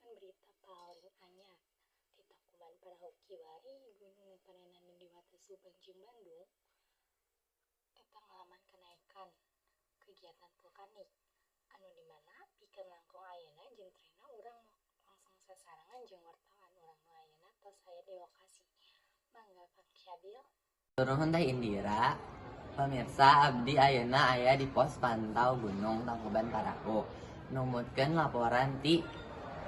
Ngadangukeun berita paling anyar di Tangkuban Parahu. Kiwari gunung panenan di wates Subang jeung Bandung eta ngalaman kenaikan kegiatan vulkanik anu dimana pikeun langkung ayeuna jentrena urang langsung sasarengan jeung wartawan urang nu ayeuna tos aya di lokasi. Mangga, Kang Syabil. Nuhun, Teh Indira. Pemirsa, abdi ayeuna aya di pos pantau Gunung Tangkuban Parahu. Numutkeun laporan ti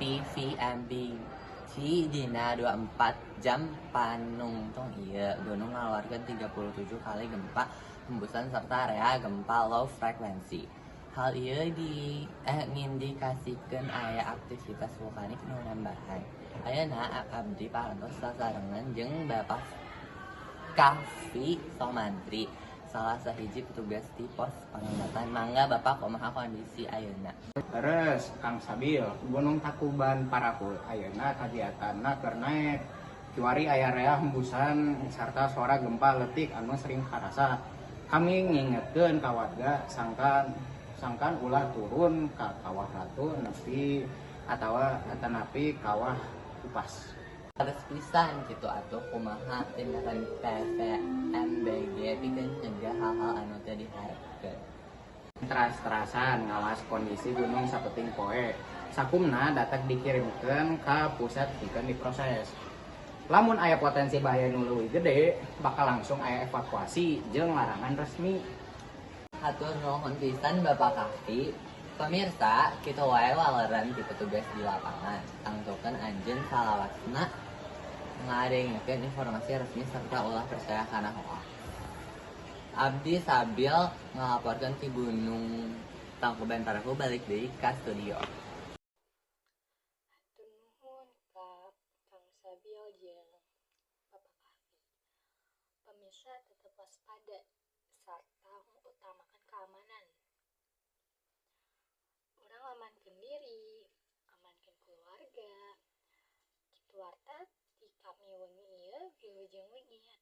PVMBG dina 24 jam panungtung ieu, gunung ngaluarkeun 37 kali gempa hembusan serta rea gempa low frequency. Hal ieu di ngindikasikeun aya aktivitas vulkanik nu nambahan. Ayeuna abdi parantos sasarengan jeung Bapak Kahfi Somantri, salah sahiji petugas di pos pengamatan. Mangga, Bapak, kumaha kondisi ayeuna? Terus, Kang Sabil, Gunung Tangkuban Parahu ayeuna kagiatanna keur naek. Kiwari aya rea hembusan sarta suara gempa leutik anu sering karasa. Kami ngingetkeun ka warga sangkan sangkan ulah turun ka Kawah Ratu nepi atawa atanapi Kawah Upas. Leres pisan. Kitu atuh, kumaha tindakan PVMBG pikeun nyegah hal-hal anu teu diharepkeun? Teras-terasan ngawas kondisi gunung sapenting poe. Sakumna data dikirimkeun ka pusat pikeun diproses. Lamun aya potensi bahaya nu leuwih gede, bakal langsung aya evakuasi jeung larangan resmi. Hatur nuhun pisan, Bapak Kahfi. Pemirsa, kitu wae waleran ti petugas di lapangan. Tangtukeun anjeun salawasna ngadengekeun informasi resmi serta ulah percaya kana hoax. Abdi Sabil ngalaporkeun ti Gunung Tangkuban Parahu, balik deui ka studio. Hatur nuhun ka Kang Sabil jeung Bapak Kahfi. Pemirsa, tetap waspada serta utamakan keamanan. Urang amankeun diri, amankeun keluarga. Kitu warta ti kami wengi ieu, wilujeng wengi.